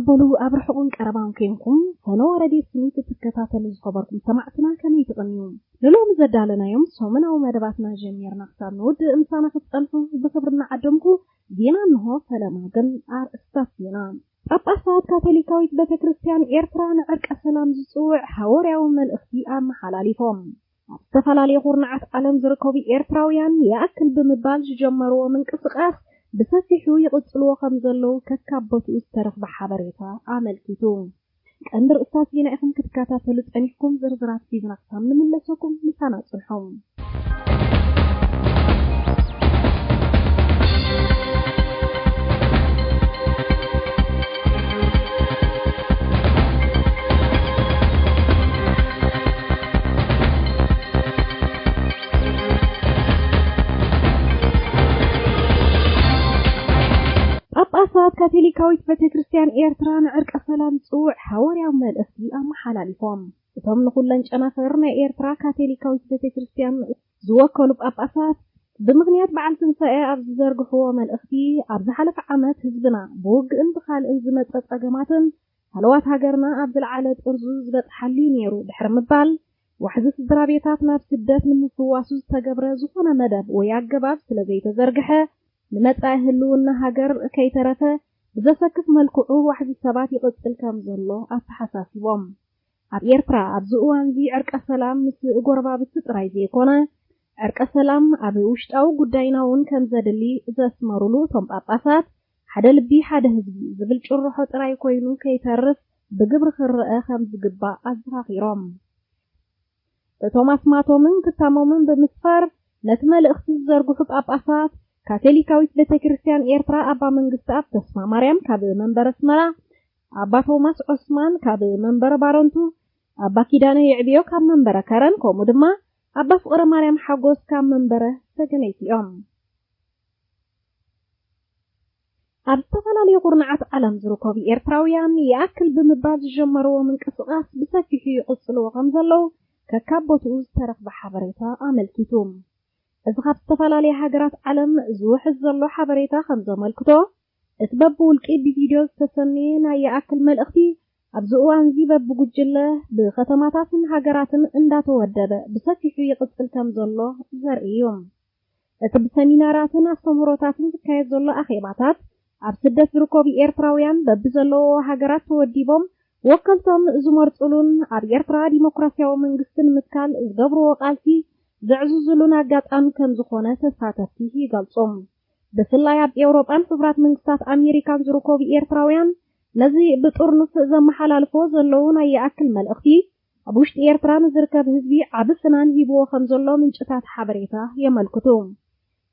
በሉ ኣብ ርሑቕን ቀረባን ኮይንኩም ፈነወ ረድዮ ስኒት እትከታተሉ ዝኸበርኩም ሰማዕትና ከመይ ትቕንዩ? ንሎሚ ዘዳለናዮም ሰሙናዊ መደባትና ጀሚርና ክሳብ ንውድእ ምሳና ክትጸንሑ ብኽብሪ እናዓደምኩ ዜና እንሆ። ፈለማ ግን ኣርእስታት ዜና። ጳጳሳት ካቶሊካዊት ቤተ ክርስቲያን ኤርትራ ንዕርቀ ሰላም ዝጽውዕ ሃዋርያዊ መልእኽቲ ኣመሓላሊፎም። ኣብ ዝተፈላለዩ ኩርናዓት ዓለም ዝርከቡ ኤርትራውያን ይኣክል ብምባል ዝጀመርዎ ምንቅስቓስ ብሰፊሑ ይቕጽልዎ ከም ዘለዉ ከካብ ቦትኡ ዝተረኽበ ሓበሬታ ኣመልኪቱ። ቀንዲ ርእስታት ዜና ኢኹም ክትከታተሉ ጸኒሕኩም፣ ዝርዝራት ሒዝና ክሳብ ንምለሰኩም ምሳና ጽንሑ። ጳጳሳት ካቶሊካዊት ቤተ ክርስቲያን ኤርትራ ንዕርቀ ሰላም ዝጽውዕ ሃዋርያዊ መልእኽቲ ኣመሓላሊፎም። እቶም ንኹለን ጨናፍር ናይ ኤርትራ ካቶሊካዊት ቤተ ክርስቲያን ዝወከሉ ጳጳሳት፣ ብምኽንያት በዓል ትንሳኤ ኣብ ዝዘርግሕዎ መልእኽቲ፣ ኣብ ዝሓለፈ ዓመት ህዝብና ብውግእን ብኻልእን ዝመጸ ጸገማትን ሃለዋት ሃገርና ኣብ ዝለዓለ ጥርዙ ዝበጽሓሉ እዩ ነይሩ ድሕሪ ምባል፣ ዋሕዚ ስድራ ቤታት ናብ ስደት ንምፍዋሱ ዝተገብረ ዝኾነ መደብ ወይ ኣገባብ ስለ ዘይተዘርግሐ፣ ንመጻኢ ህልውና ሃገር ከይተረፈ ብዘሰክፍ መልክዑ ዋሕዚ ሰባት ይቕጽል ከም ዘሎ ኣተሓሳሲቦም። ኣብ ኤርትራ ኣብዚ እዋንዚ ዕርቀ ሰላም ምስ ጎረባብቲ ጥራይ ዘይኮነ፣ ዕርቀ ሰላም ኣብ ውሽጣዊ ጉዳይና እውን ከም ዘድሊ ዘስመሩሉ እቶም ጳጳሳት፣ ሓደ ልቢ ሓደ ህዝቢ ዝብል ጭርሖ ጥራይ ኮይኑ ከይተርፍ ብግብሪ ክረአ ከም ዝግባእ ኣዘኻኺሮም። እቶም ኣስማቶምን ክታሞምን ብምስፋር ነቲ መልእኽቲ ዝዘርግሑ ጳጳሳት፣ ካቶሊካዊት ቤተ ክርስቲያን ኤርትራ ኣባ መንግስተኣብ ተስፋ ማርያም ካብ መንበር ኣስመራ፣ ኣባ ቶማስ ዑስማን ካብ መንበረ ባረንቱ፣ ኣባ ኪዳነ የዕብዮ ካብ መንበረ ከረን፣ ከምኡ ድማ ኣባ ፍቕረ ማርያም ሓጎስ ካብ መንበረ ሰገነይቲ እዮም። ኣብ ዝተፈላለዩ ኩርናዓት ዓለም ዝርከቡ ኤርትራውያን ይኣክል ብምባል ዝጀመርዎ ምንቅስቓስ ብሰፊሑ ይቕጽልዎ ከም ዘለዉ ከካብ ቦትኡ ዝተረኽበ ሓበሬታ ኣመልኪቱ። እዚ ካብ ዝተፈላለያ ሃገራት ዓለም ዝውሕዝ ዘሎ ሓበሬታ ከም ዘመልክቶ፣ እቲ በብውልቂ ብቪድዮ ዝተሰነየ ናይ ይኣክል መልእኽቲ ኣብዚ እዋንዚ በብጉጅለ ብከተማታትን ሃገራትን እንዳተወደበ ብሰፊሑ ይቕጽል ከም ዘሎ ዘርኢ እዩ። እቲ ብሰሚናራትን ኣስተምህሮታትን ዝካየድ ዘሎ ኣኼባታት፣ ኣብ ስደት ዝርከቡ ኤርትራውያን በብዘለዎ ሃገራት ተወዲቦም ወከልቶም ዝመርጹሉን ኣብ ኤርትራ ዲሞክራሲያዊ መንግስቲ ንምትካል ዝገብርዎ ቃልሲ ዘዕዝዙሉን ኣጋጣሚ ከም ዝኾነ ተሳተፍቲ ይገልጹ። ብፍላይ ኣብ ኤውሮጳን ሕቡራት መንግስታት ኣሜሪካን ዝርከቡ ኤርትራውያን ነዚ ብጥርኑፍ ዘመሓላልፎ ዘለዉ ናይ ይኣክል መልእኽቲ፣ ኣብ ውሽጢ ኤርትራ ንዝርከብ ህዝቢ ዓቢ ፍናን ሂብዎ ከም ዘሎ ምንጭታት ሓበሬታ የመልክቱ።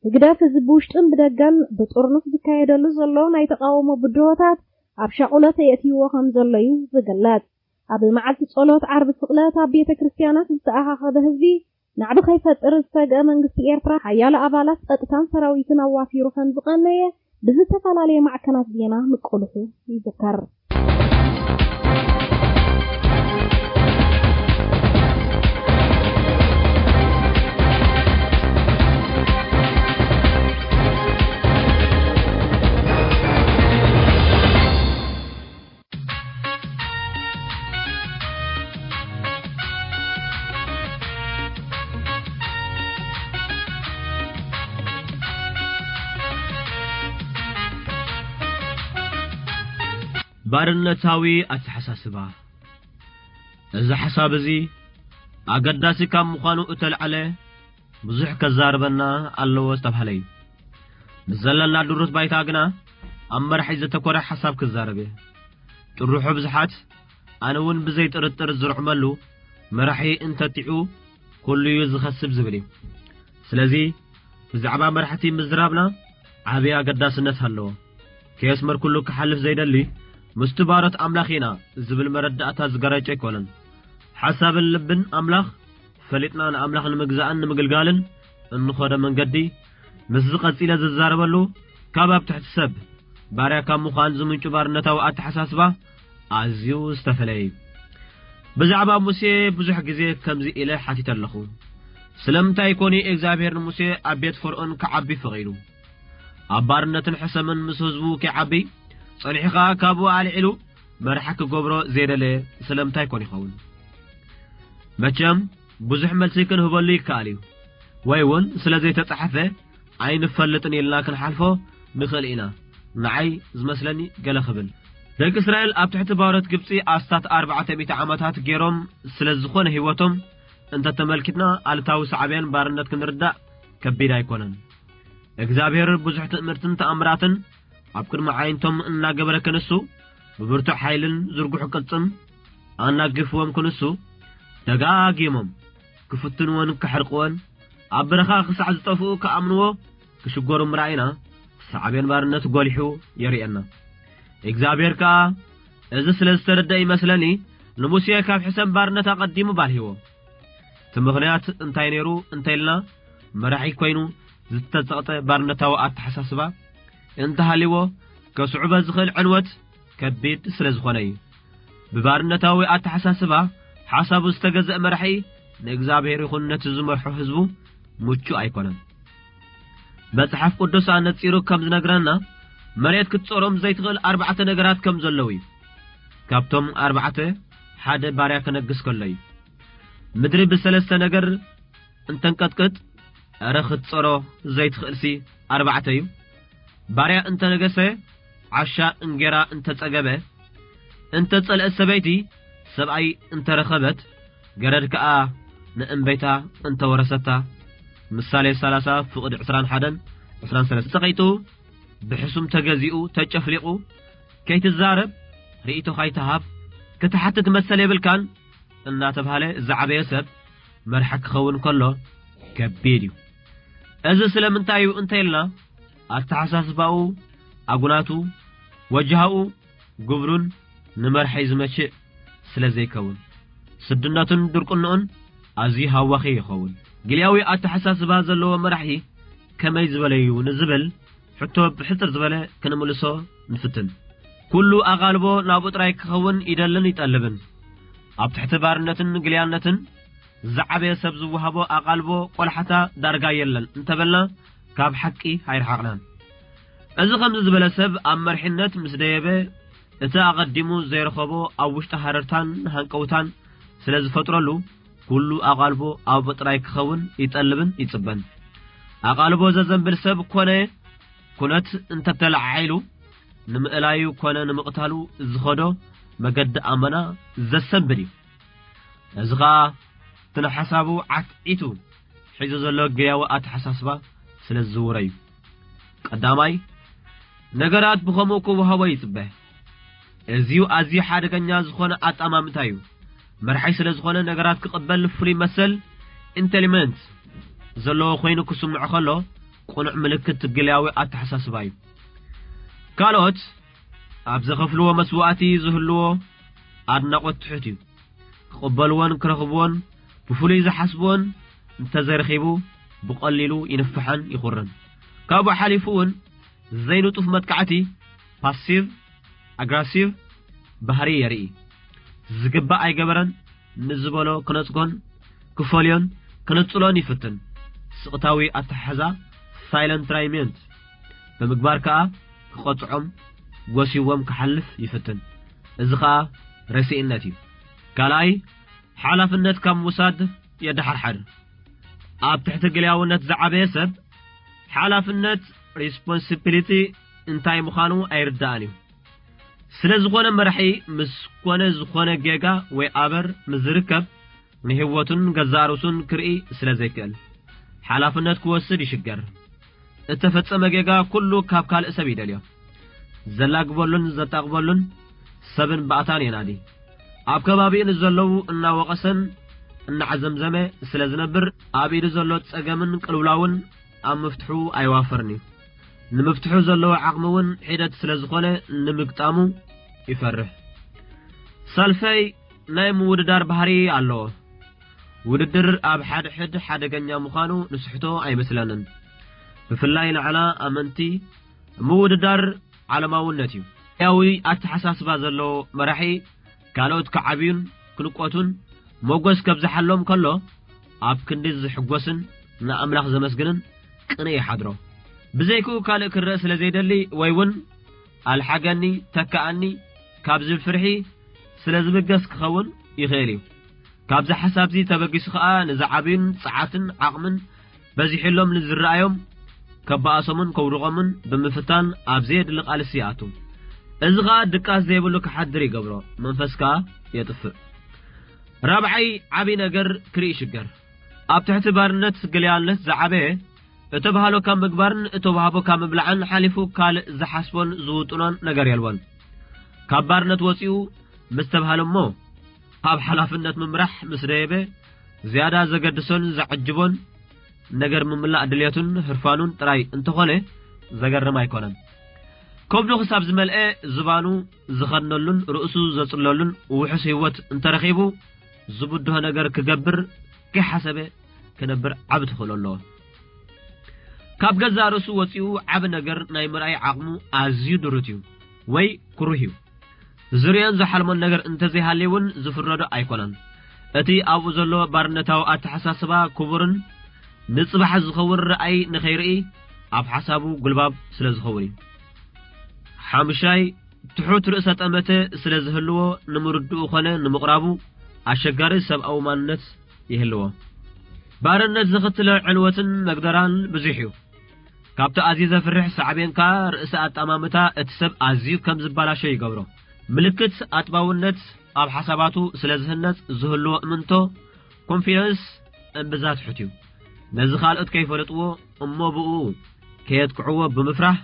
ህግደፍ እዚ ብውሽጥን ብደገን ብጥርኑፍ ዝካየደሉ ዘሎ ናይ ተቓውሞ ብድሆታት ኣብ ሻቑለት የእትይዎ ከም ዘሎ እዩ ዝግለጽ። ኣብ መዓልቲ ጸሎት ዓርቢ ስቕለት ኣብ ቤተ ክርስቲያናት ዝተኣኻኸበ ህዝቢ ናዕቢ ከይፈጥር ዝሰግአ መንግስቲ ኤርትራ ሓያሎ ኣባላት ጸጥታን ሰራዊትን ኣዋፊሩ ከም ዝቐነየ ብዝተፈላለየ ማዕከናት ዜና ምቁልሑ ይዝከር። ባርነታዊ ኣተሓሳስባ። እዚ ሓሳብ እዚ ኣገዳሲ ካብ ምዃኑ እተልዓለ፣ ብዙሕ ከዛርበና ኣለዎ ዝተባህለ እዩ። ምስ ዘለና ድሩት ባይታ ግና፣ ኣብ መራሒ ዘተኮረ ሓሳብ ክዛረብ እየ። ጥርሑ ብዙሓት፣ ኣነ እውን ብዘይ ጥርጥር ዝርዕመሉ፣ መራሒ እንተጢዑ፣ ኩሉ እዩ ዝኸስብ ዝብል እዩ። ስለዚ፣ ብዛዕባ መራሕቲ ምዝራብና ዓቢ ኣገዳስነት ኣለዎ። ከየስመርኩሉ ክሓልፍ ዘይደሊ፣ ምስቲ ባሮት ኣምላኽ ኢና ዝብል መረዳእታ ዝጋራጭ ኣይኮነን። ሓሳብን ልብን ኣምላኽ ፈሊጥና ንኣምላኽ ንምግዛእን ንምግልጋልን እንኸዶ መንገዲ፣ ምስዚ ቀጺለ ዝዛረበሉ፣ ካብ ኣብ ትሕቲ ሰብ ባርያ ካብ ምዃን ዝምንጩ ባርነታዊ ኣተሓሳስባ ኣዝዩ ዝተፈለየ እዩ። ብዛዕባ ሙሴ ብዙሕ ግዜ ከምዚ ኢለ ሓቲተ ኣለኹ፣ ስለምንታይ ኮን እግዚኣብሔር ንሙሴ ኣብ ቤት ፈርኦን ክዓቢ ፈቒዱ? ኣብ ባርነትን ሕሰምን ምስ ህዝቡ ከይዓቢ፣ ጸኒሑ ኸኣ ካብኡ ኣልዒሉ መርሓ ክገብሮ ዘይደለየ ስለምንታይ ኮን ይኸውን? መቸም ብዙሕ መልሲ ክንህበሉ ይከኣል እዩ። ወይ እውን ስለ ዘይተጻሕፈ ኣይንፈልጥን ኢልና ክንሓልፎ ንኽእል ኢና። ንዓይ ዝመስለኒ ገለ ክብል። ደቂ እስራኤል ኣብ ትሕቲ ባሮት ግብጺ ኣስታት ኣርባዕተ ሚእቲ ዓመታት ገይሮም ስለ ዝኾነ ህይወቶም እንተተመልኪትና ኣሉታዊ ሳዕቤን ባርነት ክንርዳእ ከቢድ ኣይኮነን። እግዚኣብሔር ብዙሕ ትእምርትን ተኣምራትን ኣብ ቅድሚ ዓይንቶም እናገበረ ክንሱ፣ ብብርቱዕ ሓይልን ዝርጉሑ ቅልጽም ኣናጊፍዎም ክንሱ፣ ደጋጊሞም ክፍትንዎን ክሕርቅዎን ኣብ በረኻ ክሳዕ ዝጠፍኡ ክኣምንዎ ክሽገሩ ምርኣይና ሳዕቤን ባርነት ጎሊሑ የርእየና። እግዚኣብሔር ከኣ እዚ ስለ ዝተረድአ ይመስለኒ ንሙሴ ካብ ሕሰም ባርነት ኣቐዲሙ ባልሂዎ። እቲ ምኽንያት እንታይ ነይሩ እንተኢልና መራሒ ኮይኑ ዝተጸቕጠ ባርነታዊ ኣተሓሳስባ እንተሃልይዎ ከስዕቦ ዝኽእል ዕንወት ከቢድ ስለ ዝኾነ እዩ። ብባርነታዊ ኣተሓሳስባ ሓሳቡ ዝተገዘአ መራሒ ንእግዚኣብሔር ይኹን ነቲ ዝመርሖ ህዝቡ ምቹእ ኣይኮነን። መጽሓፍ ቅዱስ ኣነጺሩ ከም ዝነግረና መሬት ክትጾሮም ዘይትኽእል ኣርባዕተ ነገራት ከም ዘለዉ እዩ። ካብቶም ኣርባዕተ ሓደ ባርያ ክነግስ ከሎ እዩ። ምድሪ ብሰለስተ ነገር እንተንቀጥቅጥ፣ እረ ክትጸሮ ዘይትኽእልሲ ኣርባዕተ እዩ። ባርያ እንተነገሰ፣ ዓሻ እንጌራ እንተጸገበ፣ እንተጸልአት ሰበይቲ ሰብኣይ እንተረኸበት፣ ገረድ ከኣ ንእምበይታ እንተወረሰታ። ምሳሌ ሰላሳ ፍቕድ ዕስራን ሓደን ዕስራን ሰለስተ። ጸቒጡ ብሕሱም ተገዚኡ ተጨፍሊቑ ከይትዛረብ ርእይቶኻ ኣይትሃብ፣ ክትሓትት መሰል የብልካን እናተባህለ ዝዓበየ ሰብ መርሓ ክኸውን ከሎ ከቢድ እዩ። እዚ ስለምንታይ እዩ እንተኢልና ኣተሓሳስባኡ፣ ኣጉናቱ፣ ወጅሃኡ፣ ግብሩን ንመርሒ ዝመችእ ስለ ዘይከውን ስድነቱን ድርቅንኡን ኣዝዩ ሃዋኺ ይኸውን። ግልያዊ ኣተሓሳስባ ዘለዎ መራሒ ከመይ ዝበለ እዩ ንዝብል ሕቶ ብሕጽር ዝበለ ክንምልሶ ንፍትን። ኩሉ ኣቓልቦ ናብኡ ጥራይ ክኸውን ይደልን ይጠልብን። ኣብ ትሕቲ ባርነትን ግልያነትን ዝዓበየ ሰብ ዝወሃቦ ኣቓልቦ ቆላሕታ ዳርጋ የለን እንተበልና ካብ ሓቂ ኣይረሓቕናን። እዚ ከምዚ ዝበለ ሰብ ኣብ መርሒነት ምስ ደየበ እቲ ኣቐዲሙ ዘይረኸቦ ኣብ ውሽጢ ሃረርታን ሃንቀውታን ስለ ዝፈጥረሉ ኩሉ ኣቓልቦ ኣብኡ ጥራይ ክኸውን ይጠልብን ይጽበን። ኣቓልቦ ዘዘንብል ሰብ ኮነ ኩነት እንተተለዓዒሉ ንምእላዩ ኮነ ንምቕታሉ ዝኸዶ መገዲ ኣመና ዘሰንብድ እዩ። እዚ ኸኣ እቲ ንሓሳቡ ዓትዒቱ ሒዙ ዘሎ ግያዊ ኣተሓሳስባ ስለ ዝዝውሮ እዩ። ቀዳማይ፣ ነገራት ብኸምኡ ክወሃቦ ይጽበ። እዚዩ ኣዝዩ ሓደገኛ ዝኾነ ኣጣማምታ እዩ። መርሓይ ስለ ዝኾነ ነገራት ክቕበል ፍሉይ መሰል ኢንተሊመንት ዘለዎ ኮይኑ ክስምዖ ከሎ ቅኑዕ ምልክት ግልያዊ ኣተሓሳስባ እዩ። ካልኦት ኣብ ዘኸፍልዎ መስዋእቲ ዝህልዎ ኣድናቖት ትሑት እዩ። ክቕበልዎን ክረኽብዎን ብፍሉይ ዝሓስብዎን እንተዘይረኺቡ ብቐሊሉ ይንፍሓን ይኹርን። ካብኡ ሓሊፉ እውን ዘይንጡፍ መጥቃዕቲ ፓሲቭ ኣግራሲቭ ባህሪ የርኢ። ዝግባእ ኣይገበረን ንዝበሎ ክነጽጎን ክፈልዮን ክነጽሎን ይፍትን። ስቕታዊ ኣተሓሕዛ ሳይለንት ትራይትመንት ብምግባር ከኣ ክቐጽዖም ጎሲዎም ክሓልፍ ይፍትን። እዚ ኸኣ ረሲእነት እዩ። ካልኣይ ሓላፍነት ካብ ምውሳድ የደሓርሓር። ኣብ ትሕቲ ግልያውነት ዝዓበየ ሰብ ሓላፍነት ሪስፖንሲቢሊቲ እንታይ ምዃኑ ኣይርዳእን እዩ። ስለ ዝኾነ መራሒ ምስ ኮነ ዝኾነ ጌጋ ወይ ኣበር ምስ ዝርከብ ንህይወቱን ገዛእ ርእሱን ክርኢ ስለ ዘይክእል ሓላፍነት ክወስድ ይሽገር። እተፈጸመ ጌጋ ኩሉ ካብ ካልእ ሰብ ይደልዮ። ዘላግበሉን ዘጣቕበሉን ሰብን ባእታን የናዲ። ኣብ ከባቢኡ ንዘለዉ እናወቐሰን እናዓዘምዘመ ስለ ዝነብር ኣብ ኢዱ ዘሎ ጸገምን ቅልውላውን ኣብ ምፍትሑ ኣይዋፈርን እዩ። ንምፍትሑ ዘለዎ ዓቕሚ እውን ሒደት ስለ ዝኾነ ንምግጣሙ ይፈርሕ። ሳልሳይ ናይ ምውድዳር ባህሪ ኣለዎ። ውድድር ኣብ ሓድሕድ ሓደገኛ ምዃኑ ንስሕቶ ኣይመስለንን። ብፍላይ ንዓና ኣመንቲ ምውድዳር ዓለማውነት እዩ። ያዊ ኣተሓሳስባ ዘለዎ መራሒ ካልኦት ክዓብዩን ክንቆቱን ሞገስ ከብዝሓሎም ከሎ ኣብ ክንዲ ዝሕጎስን ንኣምላኽ ዘመስግንን ቅንኢ ይሓድሮ። ብዘይክኡ ካልእ ክረእ ስለ ዘይደሊ ወይ እውን ኣልሓገኒ፣ ተካኣኒ፣ ካብ ዝብል ፍርሒ ስለ ዝብገስ ክኸውን ይኽእል እዩ። ካብዚ ሓሳብዚ ተበጊሱ ኸኣ ንዝዓብዩን ጸዓትን ዓቕምን በዚሕሎም ንዝረኣዮም ከበኣሶምን ከውድቖምን ብምፍታን ኣብ ዘየድሊ ቃልሲ ይኣቱ። እዚ ኸኣ ድቃስ ዘይብሉ ክሓድር ይገብሮ፣ መንፈስ ከኣ የጥፍእ። ራብዓይ ዓቢ ነገር ክርኢ ይሽገር። ኣብ ትሕቲ ባርነት ግልያነት ዝዓበየ እተባህሎ ካብ ምግባርን እተዋህቦ ካብ ምብላዕን ሓሊፉ ካልእ ዝሓስቦን ዝውጥኖን ነገር የልቦን። ካብ ባርነት ወጺኡ ምስ ተባህለ እሞ ኣብ ሓላፍነት ምምራሕ ምስ ደየበ ዝያዳ ዘገድሶን ዘዕጅቦን ነገር ምምላእ ድልየቱን ህርፋኑን ጥራይ እንተኾነ ዘገርም ኣይኮነን። ከብዱ ክሳብ ዝመልአ ዝባኑ ዝኸድነሉን ርእሱ ዘጽለሉን ውሑስ ህይወት እንተረኺቡ ዝብድሆ ነገር ክገብር ከይሓሰበ ክነብር ዓቢ ተኽእሎ ኣለዎ። ካብ ገዛእ ርእሱ ወጺኡ ዓቢ ነገር ናይ ምርኣይ ዓቕሙ ኣዝዩ ድሩት እዩ ወይ ክሩህ እዩ። ዝርእዮን ዝሓልሞን ነገር እንተዘይሃልዩ እውን ዝፍረዶ ኣይኮነን። እቲ ኣብኡ ዘሎ ባርነታዊ ኣተሓሳስባ ክቡርን ንጽባሕ ዝኸውን ራእይ ንኸይርኢ ኣብ ሓሳቡ ጉልባብ ስለ ዝኸውን እዩ። ሓሙሻይ ትሑት ርእሰ ጠመተ ስለ ዝህልዎ ንምርድኡ ኾነ ንምቕራቡ ኣሸጋሪ ሰብኣዊ ማንነት ይህልዎ። ባርነት ዘኸትሎ ዕንወትን መግደራን ብዙሕ እዩ። ካብቲ ኣዝዩ ዘፍርሕ ሳዕቤን ከኣ ርእሰ ኣጠማምታ እቲ ሰብ ኣዝዩ ከም ዝባላሾ ይገብሮ። ምልክት ኣጥባውነት ኣብ ሓሳባቱ ስለ ዝህነጽ ዝህልዎ እምንቶ ኮንፊደንስ እምብዛ ትሑት እዩ። ነዚ ካልኦት ከይፈለጥዎ እሞ ብኡ ከየጥቅዕዎ ብምፍራህ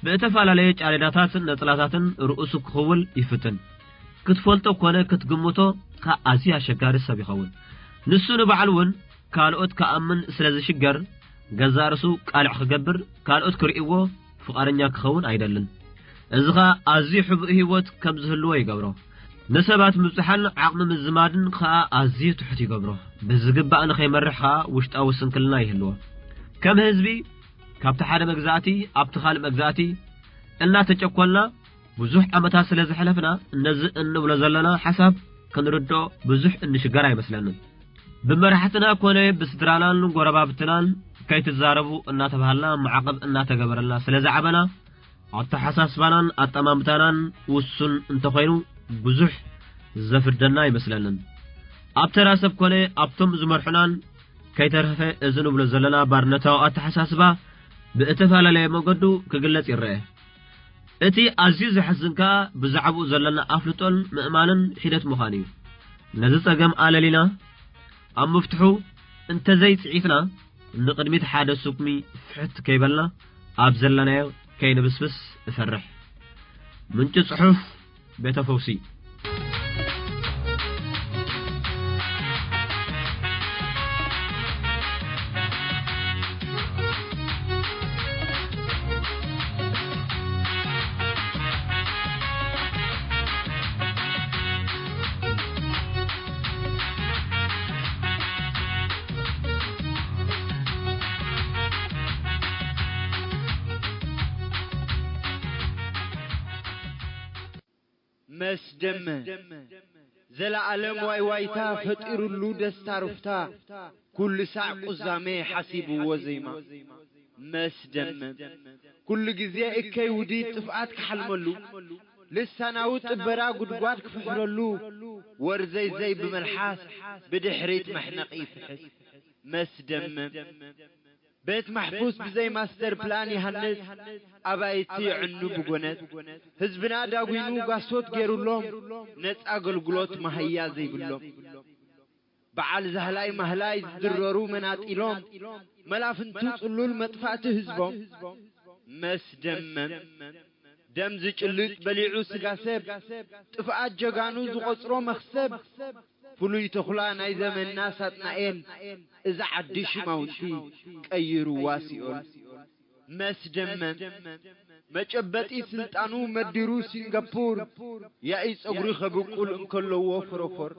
ብእተፈላለየ ጫሌዳታትን ነጽላታትን ርእሱ ክኽውል ይፍትን። ክትፈልጦ ኮነ ክትግምቶ ከኣ ኣዝዩ ኣሸጋሪ ሰብ ይኸውን። ንሱ ንባዕሉ እውን ካልኦት ክኣምን ስለ ዝሽገር ገዛእ ርእሱ ቃልዕ ክገብር ካልኦት ክርእይዎ ፍቓደኛ ክኸውን ኣይደልን። እዚ ኸኣ ኣዝዩ ሕቡእ ህይወት ከም ዝህልዎ ይገብሮ። ንሰባት ምብጽሓን ዓቕሚ ምዝማድን ኸኣ ኣዝዩ ትሑት ይገብሮ። ብዝግባእ ንኸይመርሕ ኸኣ ውሽጣዊ ስንክልና ይህልዎ። ከም ህዝቢ ካብቲ ሓደ መግዛእቲ ኣብቲ ካልእ መግዛእቲ እናተጨኮልና ብዙሕ ዓመታት ስለ ዘሕለፍና ነዚ እንብሎ ዘለና ሓሳብ ክንርድኦ ብዙሕ እንሽገር ኣይመስለንን። ብመራሕትና ኮነ ብስድራናን ጎረባብትናን ከይትዛረቡ እናተባሃልና ማዕቐብ እናተገበረልና ስለ ዝዓበና ኣተሓሳስባናን ኣጠማምታናን ውሱን እንተኾይኑ ብዙሕ ዘፍርደና ኣይመስለንን። ኣብ ተራ ሰብ ኮነ ኣብቶም ዝመርሑናን ከይተረፈ እዚ ንብሎ ዘለና ባርነታዊ ኣተሓሳስባ ብእተፈላለየ መገዱ ክግለጽ ይረአ። እቲ ኣዝዩ ዘሕዝን ከኣ ብዛዕባኡ ዘለና ኣፍልጦን ምእማንን ሒደት ምዃኑ እዩ። ነዚ ጸገም ኣለሊና ኣብ ምፍትሑ እንተዘይጽዒትና ንቕድሚት ሓደ ስጉሚ ፍሕት ከይበልና ኣብ ዘለናዮ ከይንብስብስ እፈርሕ። ምንጪ ጽሑፍ ቤተ ፈውሲ። መስደመም ዘለኣለም ዋይዋይታ ፈጢሩሉ ደስታ ሩፍታ ኩሉ ሳዕ ቁዛሜ ሓሲብዎ ዜማ መስደመም ኩሉ ግዜ እከይ ውዲት ጥፍኣት ክሓልመሉ ልሳናዊ ጥበራ ጉድጓድ ክፍሕረሉ ወርዘይዘይ ብመልሓስ ብድሕሪት መሕነቒ ይፍሕስ መስደመም ቤት ማሕፉስ ብዘይ ማስተር ፕላን ይሃንጽ ኣባይቲ የዕኑ ብጎነት ህዝብና ዳጒኑ ጋሶት ጌሩሎም ነጻ ኣገልግሎት መሃያ ዘይብሎም በዓል ዛህላይ ማህላይ ዝድረሩ መናጢሎም መላፍንቱ ጽሉል መጥፋእቲ ህዝቦም መስደመም ደም ዝጭልጥ በሊዑ ስጋ ሰብ ጥፍኣት ጀጋኑ ዝቖጽሮ መኽሰብ ፍሉይ ተኹላ ናይ ዘመንና ሳጥናኤል እዛ ዓዲ ሽማውንቲ ቀይርዋ ሲኦል መስደመም መጨበጢ ስልጣኑ መዲሩ ሲንጋፖር ያኢ ጸጉሪ ከብቁል እንከለዎ ፎሮፎር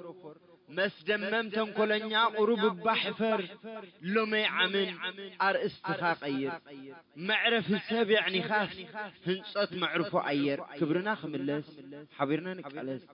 መስደመም ተንኮለኛ ቁሩብ እባ ሕፈር ሎመይ ዓምን ኣርእስትኻ ቀይር መዕረፊ ሰብ የዕኒኻስ ህንጸት መዕርፎ ኣየር ክብርና ክምለስ ሓቢርና ንቃለስ።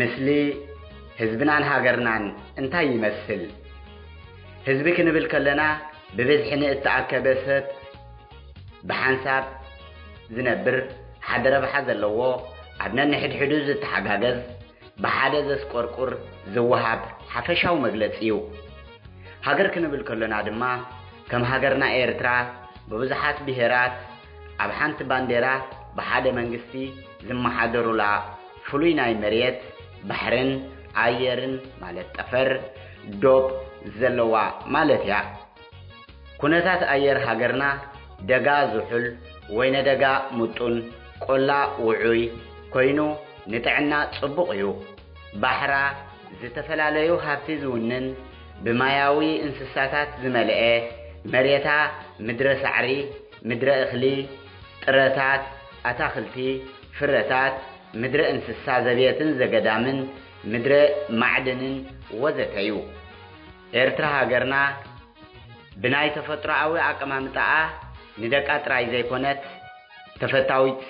ምስሊ ህዝብናን ሃገርናን እንታይ ይመስል? ህዝቢ ክንብል ከለና ብብዝሒ ንእተኣከበ ሰብ፣ ብሓንሳብ ዝነብር፣ ሓደ ረብሓ ዘለዎ፣ ኣብ ነንሕድሕዱ ዝተሓጋገዝ፣ ብሓደ ዘስቆርቁር ዝወሃብ ሓፈሻዊ መግለጺ እዩ። ሃገር ክንብል ከሎና ድማ ከም ሃገርና ኤርትራ ብብዙሓት ብሄራት ኣብ ሓንቲ ባንዴራ ብሓደ መንግስቲ ዝመሓደሩላ ፍሉይ ናይ መሬት፣ ባሕርን ኣየርን ማለት ጠፈር፣ ዶብ ዘለዋ ማለት እያ። ኩነታት ኣየር ሃገርና ደጋ ዝሑል፣ ወይነ ደጋ ምጡን፣ ቆላ ውዑይ ኮይኑ ንጥዕና ጽቡቕ እዩ። ባሕራ ዝተፈላለዩ ሃብቲ ዝውንን፣ ብማያዊ እንስሳታት ዝመልአ፣ መሬታ ምድረ ሳዕሪ፣ ምድረ እኽሊ፣ ጥረታት፣ ኣታኽልቲ፣ ፍረታት፣ ምድረ እንስሳ ዘቤትን ዘገዳምን፣ ምድረ ማዕድንን ወዘተ እዩ። ኤርትራ ሃገርና ብናይ ተፈጥሮኣዊ ኣቀማምጣኣ ንደቃ ጥራይ ዘይኮነት ተፈታዊትሲ፣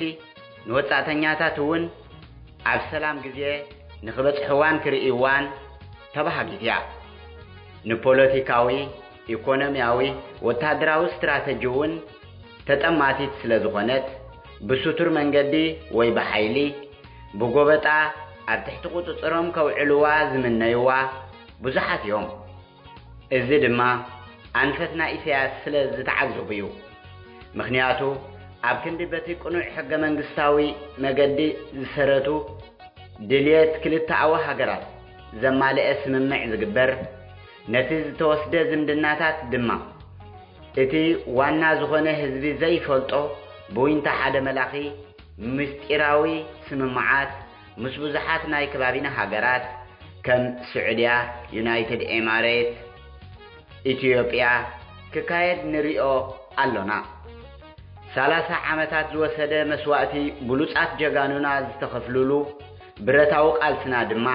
ንወጻእተኛታት እውን ኣብ ሰላም ግዜ ንኽበጽሕዋን ክርእይዋን ተባሃጊት እያ። ንፖለቲካዊ፣ ኢኮኖሚያዊ፣ ወተሃደራዊ ስትራተጂ እውን ተጠማቲት ስለ ዝኾነት፣ ብስቱር መንገዲ ወይ ብሓይሊ፣ ብጎበጣ ኣብ ትሕቲ ቁጽጽሮም ከውዕልዋ ዝምነይዋ ብዙሓት እዮም። እዚ ድማ ኣንፈት ናይ ኢሳያስ ስለ ዝተዓዘቡ እዩ። ምኽንያቱ ኣብ ክንዲ በቲ ቅኑዕ ሕገ መንግስታዊ መገዲ ዝሰረቱ ድልየት ክልተኣዊ ሃገራት ዘማልአ ስምምዕ ዝግበር፣ ነቲ ዝተወስደ ዝምድናታት ድማ እቲ ዋና ዝኾነ ህዝቢ ዘይፈልጦ ብዊንታ ሓደ መላኺ ምስጢራዊ ስምምዓት ምስ ብዙሓት ናይ ከባቢና ሃገራት ከም ስዑድያ፣ ዩናይትድ ኤማሬት፣ ኢትዮጵያ ክካየድ ንሪኦ ኣሎና። ሰላሳ ዓመታት ዝወሰደ መስዋእቲ ብሉጻት ጀጋኑና ዝተኸፍልሉ ብረታዊ ቃልስና ድማ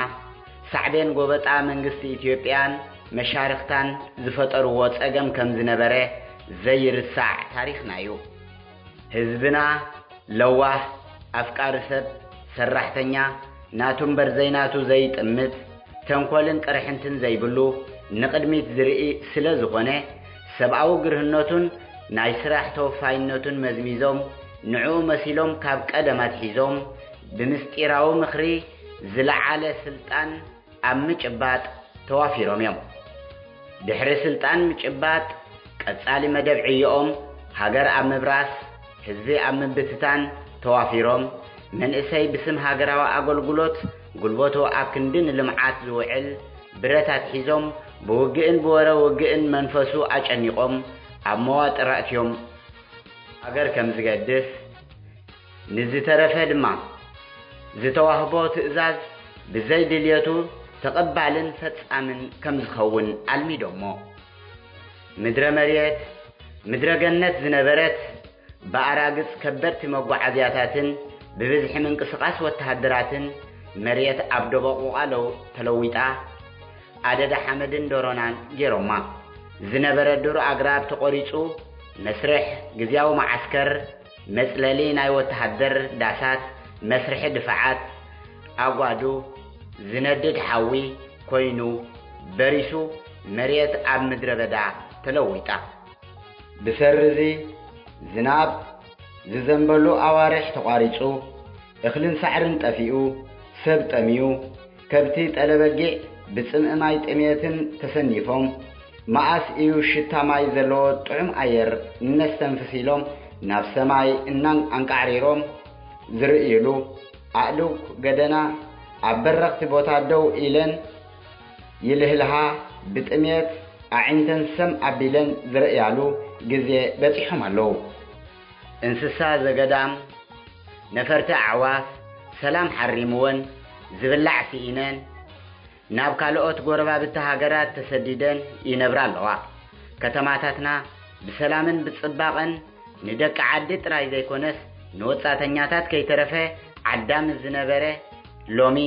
ሳዕቤን ጎበጣ መንግስቲ ኢትዮጵያን መሻርኽታን ዝፈጠርዎ ጸገም ከም ዝነበረ ዘይርሳዕ ታሪኽና እዩ። ህዝብና ለዋህ፣ ኣፍቃሪ ሰብ፣ ሰራሕተኛ፣ ናቱ እምበር ዘይናቱ ዘይጥምት፣ ተንኮልን ቅርሕንትን ዘይብሉ፣ ንቕድሚት ዝርኢ ስለ ዝኾነ፣ ሰብኣዊ ግርህነቱን ናይ ስራሕ ተወፋይነቱን መዝሚዞም፣ ንዕኡ መሲሎም ካብ ቀደም ኣትሒዞም ብምስጢራዊ ምኽሪ ዝለዓለ ስልጣን ኣብ ምጭባጥ ተዋፊሮም እዮም። ድሕሪ ስልጣን ምጭባጥ፣ ቀጻሊ መደብ ዕዮኦም ሃገር ኣብ ምብራስ፣ ህዝቢ ኣብ ምብትታን ተዋፊሮም፣ መንእሰይ ብስም ሃገራዊ ኣገልግሎት ጉልበቱ ኣብ ክንዲ ንልምዓት ዝውዕል ብረት ኣትሒዞም፣ ብውግእን ብወረ ውግእን መንፈሱ ኣጨኒቖም ኣብ መዋጥር ኣእትዮም። ሃገር ከም ዝገድፍ፣ ንዝተረፈ ድማ ዝተዋህቦ ትእዛዝ ብዘይ ድልየቱ ተቐባልን ፈጻምን ከም ዝኸውን ኣልሚዶሞ። ምድረ መሬት፣ ምድረ ገነት ዝነበረት፣ ብኣራግጽ ከበድቲ መጓዓዝያታትን ብብዝሒ ምንቅስቓስ ወተሃደራትን መሬት ኣብ ደበቑቓ ለው-፣ ተለዊጣ፣ ኣደዳ ሓመድን ዶሮናን ገይሮማ። ዝነበረ ዱር ኣግራብ ተቖሪጹ፣ መስርሕ ግዝያዊ መዓስከር፣ መጽለሊ ናይ ወተሃደር ዳሳት፣ መስርሒ ድፋዓት፣ ኣጓዱ፣ ዝነድድ ሓዊ ኮይኑ በሪሱ፣ መሬት ኣብ ምድረ በዳ ተለዊጣ። ብሰሪ እዚ ዝናብ ዝዘንበሉ ኣዋርሕ ተቋሪጹ፣ እኽልን ሳዕርን ጠፊኡ፣ ሰብ ጠምዩ፣ ከብቲ ጠለበጊዕ ብጽምኢ ማይ ጥሜትን ተሰኒፎም፣ መኣስ እዩ ሽታ ማይ ዘለዎ ጥዑም ኣየር ነስተንፍስ ኢሎም ናብ ሰማይ እናን ኣንቃዕሪሮም ዝርእይሉ፣ ኣእዱግ ገደና ኣብ በረኽቲ ቦታ ደው ኢለን ይልህልሃ፣ ብጥሜት ኣዒንተን ሰም ኣቢለን ዝርእያሉ ግዜ በጺሖም ኣለዉ። እንስሳ ዘገዳም፣ ነፈርቲ ኣዕዋፍ ሰላም ሓሪምወን ዝብላዕ ስኢነን ናብ ካልኦት ጎረባብቲ ሃገራት ተሰዲደን ይነብራ ኣለዋ። ከተማታትና ብሰላምን ብጽባቐን ንደቂ ዓዲ ጥራይ ዘይኮነስ ንወጻእተኛታት ከይተረፈ ዓዳሚ ዝነበረ ሎሚ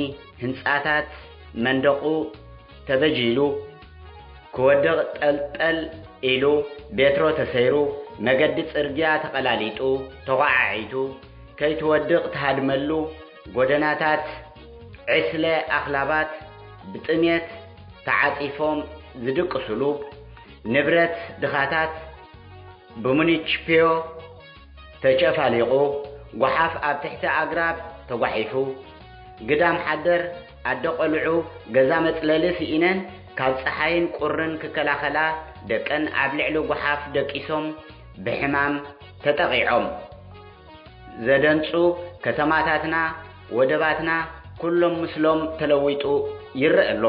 ህንጻታት መንደቑ ተበጂሉ ክወድቕ ጠልጠል ኢሉ፣ ቤትሮ ተሰይሩ፣ መገዲ ጽርግያ ተቐላሊጡ፣ ተዃዓዒቱ፣ ከይትወድቕ ትሃድመሉ ጎደናታት ዕስለ ኣኽላባት ብጥሜት ተዓጺፎም ዝድቅስሉ፣ ንብረት ድኻታት ብሙኒችፒዮ ተጨፋሊቑ፣ ጓሓፍ ኣብ ትሕቲ ኣግራብ ተጓሒፉ፣ ግዳም ሓደር ኣደ ቆልዑ ገዛ መጽለሊ ስኢነን ካብ ጸሓይን ቁርን ክከላኸላ ደቀን ኣብ ልዕሊ ጓሓፍ ደቂሶም ብሕማም ተጠቒዖም። ዘደንጹ ከተማታትና፣ ወደባትና ኩሎም ምስሎም ተለዊጡ ይረአ ኣሎ።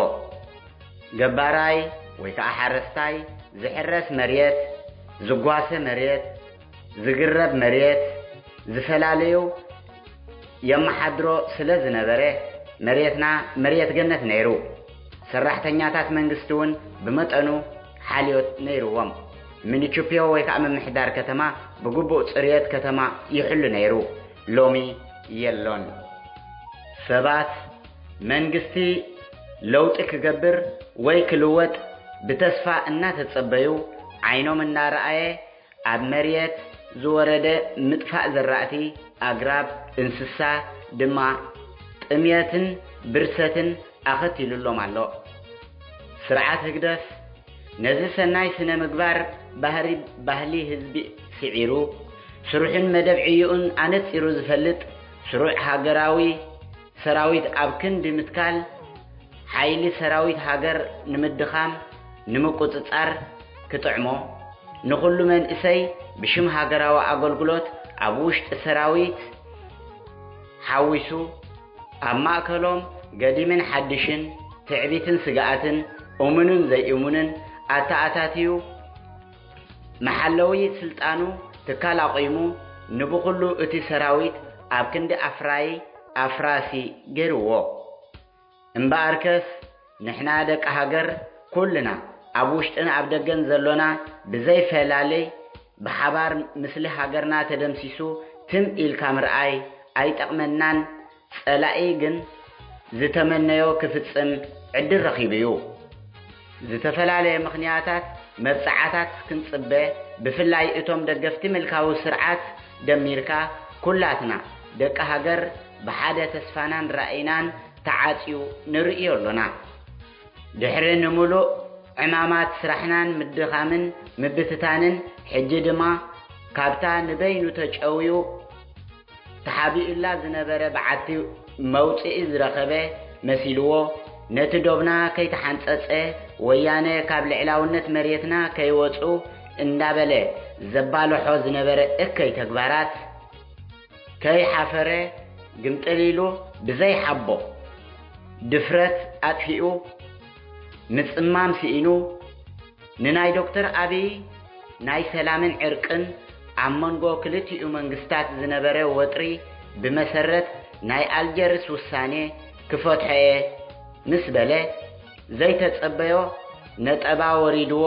ገባራይ ወይ ከዓ ሓረስታይ ዝሕረስ መሬት፣ ዝጓሰ መሬት፣ ዝግረብ መሬት፣ ዝተፈላለዩ የመሓድሮ ስለ ዝነበረ መሬትና መሬት ገነት ነይሩ። ሰራሕተኛታት መንግስቲ እውን ብመጠኑ ሓልዮት ነይርዎም። ሚኒቹፒዮ ወይ ከዓ ምምሕዳር ከተማ ብግቡእ ፅርየት ከተማ ይሕሉ ነይሩ። ሎሚ የሎን። ሰባት መንግስቲ ለውጢ ክገብር ወይ ክልወጥ ብተስፋ እናተጸበዩ ዓይኖም እናረኣየ ኣብ መሬት ዝወረደ ምጥፋእ ዘራእቲ፣ ኣግራብ፣ እንስሳ ድማ ጥምየትን ብርሰትን ኣኸቲሉሎም ኣሎ። ስርዓት ህግደፍ ነዚ ሰናይ ስነ ምግባር ባህሪ ባህሊ ህዝቢ ስዒሩ፣ ስርሑን መደብ ዕዮኡን ኣነጺሩ ዝፈልጥ ስሩዕ ሃገራዊ ሰራዊት ኣብ ክንዲ ምትካል፣ ሓይሊ ሰራዊት ሃገር ንምድኻም፣ ንምቁጽጻር ክጥዕሞ፣ ንኹሉ መንእሰይ ብሽም ሃገራዊ ኣገልግሎት ኣብ ውሽጢ ሰራዊት ሓዊሱ፣ ኣብ ማእከሎም ገዲምን ሓድሽን፣ ትዕቢትን ስግኣትን፣ እሙንን ዘይእሙንን ኣተኣታትዩ፣ መሓለዊ ስልጣኑ ትካል ኣቑሙ፣ ንብኹሉ እቲ ሰራዊት ኣብ ክንዲ ኣፍራዪ ኣፍራሲ ገይርዎ። እምበኣርከስ ንሕና ደቂ ሃገር ኩልና ኣብ ውሽጥን ኣብ ደገን ዘሎና ብዘይፈላለይ ብሓባር ምስሊ ሃገርና ተደምሲሱ ትም ኢልካ ምርኣይ ኣይጠቕመናን። ጸላኢ ግን ዝተመነዮ ክፍጽም ዕድል ረኺቡ እዩ። ዝተፈላለየ ምኽንያታት መብጽዓታት ክንጽበ፣ ብፍላይ እቶም ደገፍቲ ምልካዊ ስርዓት ደሚርካ፣ ኩላትና ደቂ ሃገር ብሓደ ተስፋናን ራእይናን ተዓጽዩ ንርእዮ ኣሎና። ድሕሪ ንምሉእ ዕማማት ስራሕናን ምድኻምን ምብትታንን፣ ሕጂ ድማ ካብታ ንበይኑ ተጨውዩ ተሓቢኡላ ዝነበረ በዓቲ መውጽኢ ዝረኸበ መሲልዎ፣ ነቲ ዶብና ከይተሓንጸጸ፣ ወያነ ካብ ልዕላውነት መሬትና ከይወጹ እንዳበለ ዘባልሖ ዝነበረ እከይ ተግባራት፣ ከይሓፈረ ግምጥል ኢሉ ብዘይሓቦ ድፍረት ኣጥፊኡ ምጽማም ስኢኑ፣ ንናይ ዶክተር ኣብይ ናይ ሰላምን ዕርቅን ኣብ መንጎ ክልቲኡ መንግስታት ዝነበረ ወጥሪ ብመሰረት ናይ ኣልጀርስ ውሳኔ ክፈትሖ እየ ምስ በለ፣ ዘይተጸበዮ ነጠባ ወሪድዎ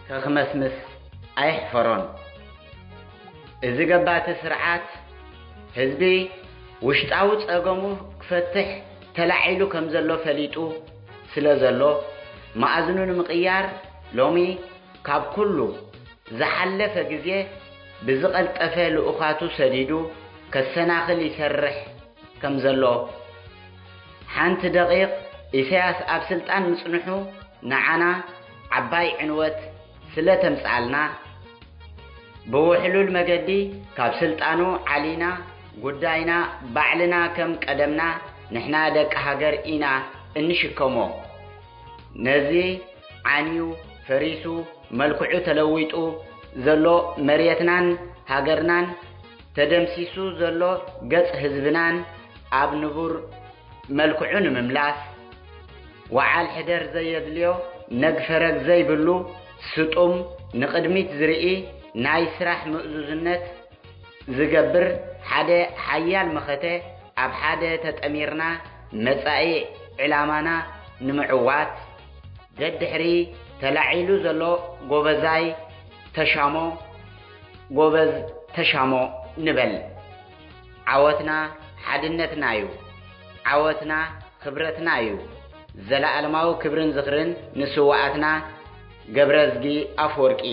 ከኽመስምስ ኣየሕፈሮን። እዚ ገባቲ ስርዓት ህዝቢ ውሽጣዊ ጸገሙ ክፈትሕ ተላዒሉ ከም ዘሎ ፈሊጡ ስለ ዘሎ፣ መኣዝኑ ንምቕያር ሎሚ ካብ ኩሉ ዝሓለፈ ግዜ ብዝቐልጠፈ ልኡኻቱ ሰዲዱ ከሰናኽል ይሰርሕ ከም ዘሎ፣ ሓንቲ ደቒቕ ኢሳያስ ኣብ ስልጣን ምጽንሑ ንዓና ዓባይ ዕንወት ስለ ተምጽኣልና፣ ብውሕሉል መገዲ ካብ ስልጣኑ ዓሊና፣ ጉዳይና ባዕልና ከም ቀደምና ንሕና ደቂ ሃገር ኢና እንሽከሞ። ነዚ ዓንዩ፣ ፈሪሱ፣ መልክዑ ተለዊጡ ዘሎ መሬትናን ሃገርናን፣ ተደምሲሱ ዘሎ ገጽ ህዝብናን ኣብ ንቡር መልክዑ ንምምላስ፣ ወዓል ሕደር ዘየድልዮ፣ ነግ ፈረግ ዘይብሉ፣ ስጡም፣ ንቕድሚት ዝርኢ፣ ናይ ስራሕ ምእዙዝነት ዝገብር ሓደ ሓያል መኸተ፣ ኣብ ሓደ ተጠሚርና መጻኢ ዕላማና ንምዕዋት፣ ደድሕሪ ተላዒሉ ዘሎ ጎበዛይ ተሻሞ፣ ጎበዝ ተሻሞ ንበል። ዓወትና ሓድነትና እዩ። ዓወትና ክብረትና እዩ። ዘለኣለማዊ ክብርን ዝኽርን ንስውኣትና ገብረዝጊ ኣፈወርቂ።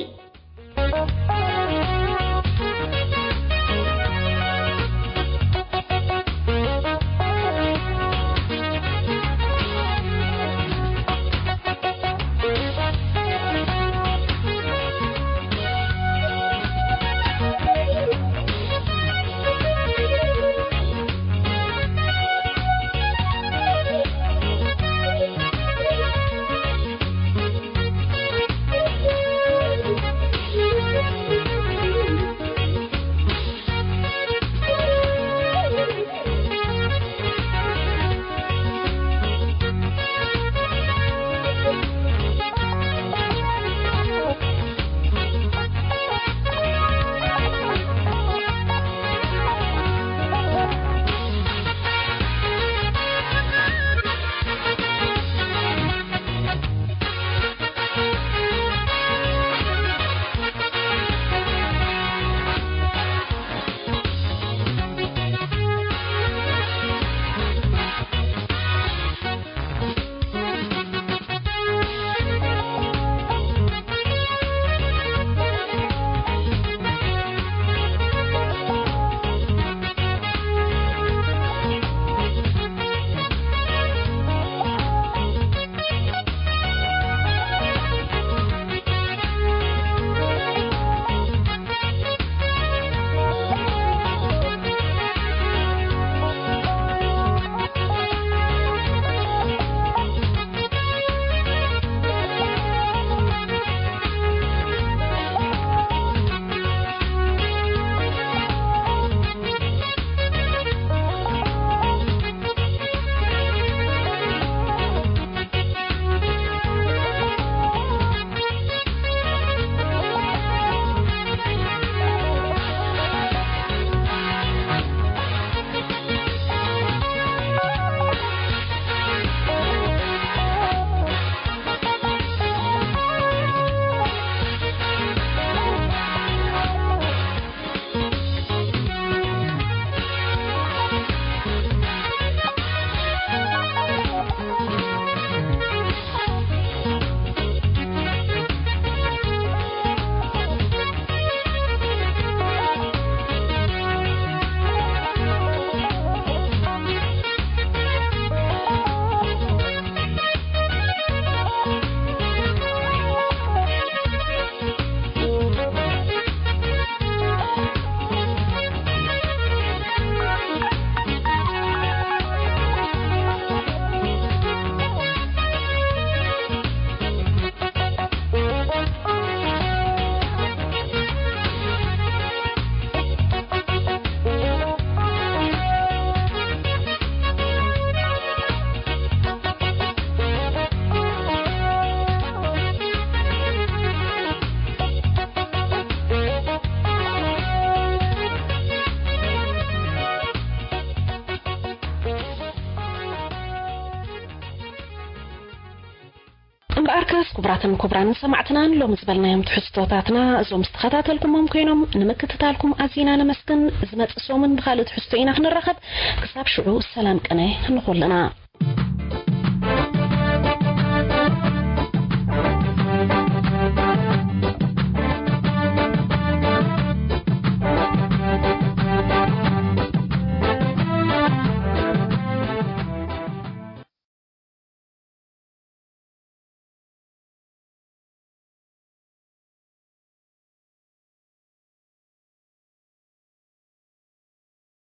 ክቡራትን ክቡራን ሰማዕትናን ሎሚ ዝበልናዮም ትሕዝቶታትና እዞም ዝተኸታተልኩሞም ኮይኖም ንምክትታልኩም ኣዚና ነመስግን። ዝመጽእ ሰሙን ብኻልእ ትሕዝቶ ኢና ክንራኸብ። ክሳብ ሽዑ ሰላም ቅነ ንኹልና።